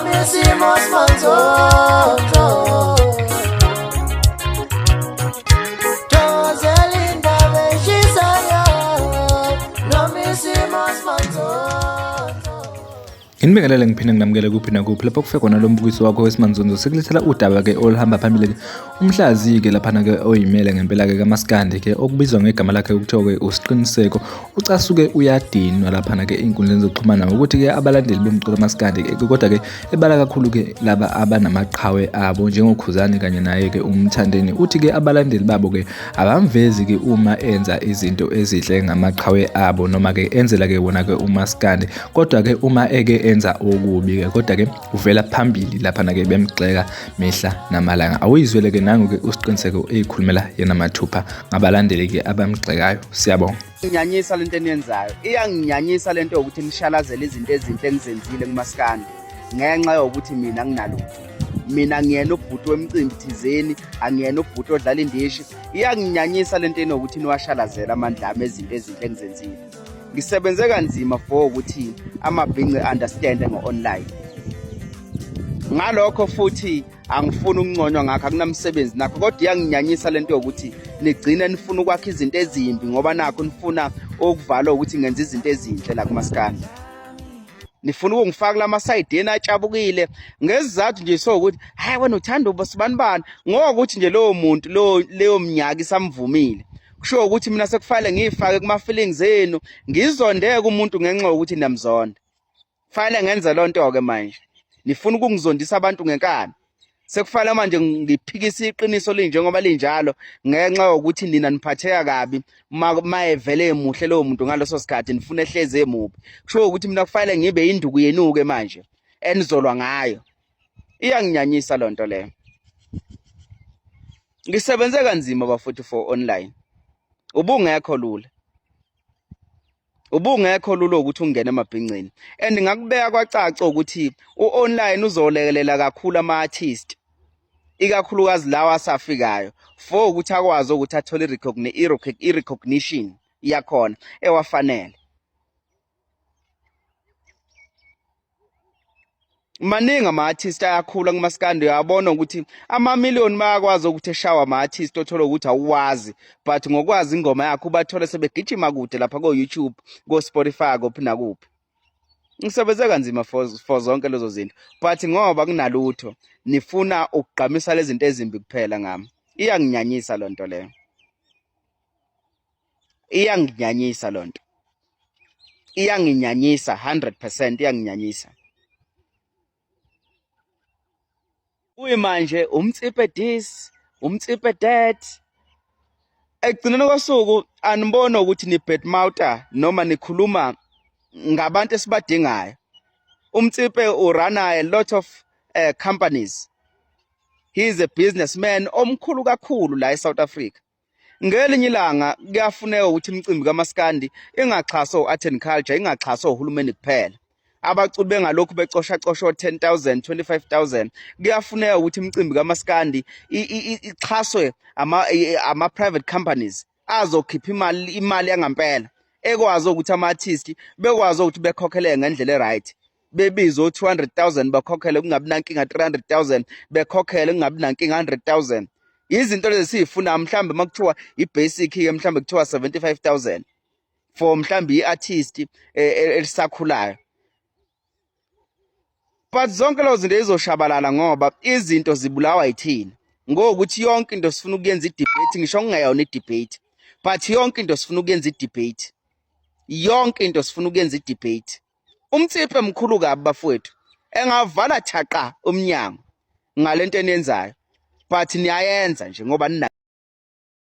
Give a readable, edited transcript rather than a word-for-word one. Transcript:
Noma isimo simanzonzo. Thokozela indaba eshisayo. Noma isimo simanzonzo. Nginibingelele ngiphinde nginamukele kuphi nakuphi lapho kufe khona lo mbukiso wakho wesimanzonzo sekulethela udaba-ke oluhamba phambili-ke umhlaziyi-ke laphana-ke oyimele ngempela-ke kamaskandi-ke okubizwa ngegama lakhe kuthiwa-ke uSiqiniseko ucasuke uyadinwa laphana-ke ey'nkundleni zokuxhumana ngokuthi-ke abalandeli bomculo kamaskandi-ke kodwa-ke ebala kakhulu-ke laba abanamaqhawe abo njengoKhuzani kanye naye-ke uMthandeni uthi-ke abalandeli babo-ke abamvezi-ke uma enza izinto ezinhle ngamaqhawe abo noma-ke enzela-ke wona-ke umaskandi kodwa-ke uma eke enza okubi-ke kodwa-ke uvela phambili laphana-ke bemgxeka mihla namalanga awuyizwele-ke nangu-ke uSiqiniseko eyikhulumela yena mathupha ngabalandeli-ke abamgxekayo siyabonga. Nginyanyisa lento eniyenzayo, iyanginyanyisa lento yokuthi nishalazele izinto ezinhle engizenzile kumaskandi ngenxa yokuthi mina nginalutho. Mina ngiyena ubhuti wemcimbi thizeni, angiyena ubhuti odlala indishi. Iyanginyanyisa lento enokuthi niwashalazele amandla ami ezinto ezinhle engizenzile. Ngisebenze kanzima for ukuthi amabhinci understand ngo-online. Ngalokho futhi angifuni ukunconywa ngakho, akunamsebenzi nakho, kodwa iyanginyanyisa lento yokuthi nigcine nifuna ukwakha izinto ezimbi ngoba nakho nifuna ukuvala ukuthi ngenza izinto ezinhle la kumaskandi. Nifuna ukungifaka kulama sayidini atshabukile ngesizathu nje sokuthi hayi wena uthanda ubasibanibani ngokuthi nje lowo muntu lo leyo minyaka isamvumile. Kusho ukuthi mina sekufanele ngiyifake kuma feelings enu, ngizondeke umuntu ngenxa yokuthi niyamzonda. Fanele ngenze lonto ke manje. Nifuna ukungizondisa abantu ngenkani. Sekufanele manje ngiphikise iqiniso linjengoba linjalo ngenxa yokuthi nina niphatheka kabi mayevele emuhle lowo muntu ngaleso sikhathi nifuna ehlezi emubi. Kusho ukuthi mina kufanele ngibe induku yenu-ke manje enizolwa ngayo. Iyanginyanyisa lonto leyo. Ngisebenze kanzima bafowethu for online. Ubungekho lula. Ubungekho lula ukuthi ungene emabhincini and ngakubeka kwacaca ukuthi u-online uzolekelela kakhulu ama-artist ikakhulukazi lawa asafikayo for ukuthi akwazi ukuthi athole i-recognition yakhona ewafanele. Maningi ama-artist ayakhula kumaskandi, uyabona ukuthi amamiliyoni bayakwazi ukuthi eshawa ama-artist othola ukuthi awuwazi, but ngokwazi ingoma yakhe ubathole sebegijima kude lapha ko-YouTube, ko-Spotify, kuphi nakuphi. Ngisebenze kanzima for zonke lezo zinto, but ngoba kunalutho nifuna ukugqamisa lezi zinto ezimbi kuphela ngami. Iyanginyanyisa loo nto leyo, iyanginyanyisa loo nto, iyanginyanyisa 100%, iyanginyanyisa. Kuyimanje umtsipe this, umtsipe that. Ekugcineni kosuku anibona ukuthi ni bad mouth noma nikhuluma ngabantu esibadingayo. Umtsipe urana a lot of companies. He is a businessman omkhulu kakhulu la eSouth Africa. Ngelinye ilanga kuyafuneka ukuthi imicimbi kamaskandi ingaxhaswa u-art and culture, ingaxhaswa uhulumeni kuphela. Abaculi bengalokhu becoshacosha o-10,000, 25,000. Kuyafuneka ukuthi imicimbi kamaskandi ixhaswe ama-private companies azokhipha imali yangampela ekwazi ukuthi ama-artist bekwazi ukuthi bekhokheleke ngendlela e-right. Bebize o-200,000 bakhokhele kungabi nankinga, 300,000 bekhokhele kungabi nankinga, 100,000. Izinto lezi esiy'funayo mhlawumbe uma kuthiwa i-basic-ke mhlawumbe kuthiwa 75,000 for mhlawumbe i-artist elisakhulayo. But zonke lezo zinto zizoshabalala ngoba izinto zibulawa yithina. Ngokuthi yonke into sifuna ukuyenza i-debate, ngisho kungeyona i-debate, but yonke into sifuna ukuyenza i-debate. Yonke into sifuna ukuyenza i-debate. Umtsiphe mkhulu kabi bafowethu, engavala thaqa umnyango ngalento eniyenzayo, but niyayenza nje ngoba nina.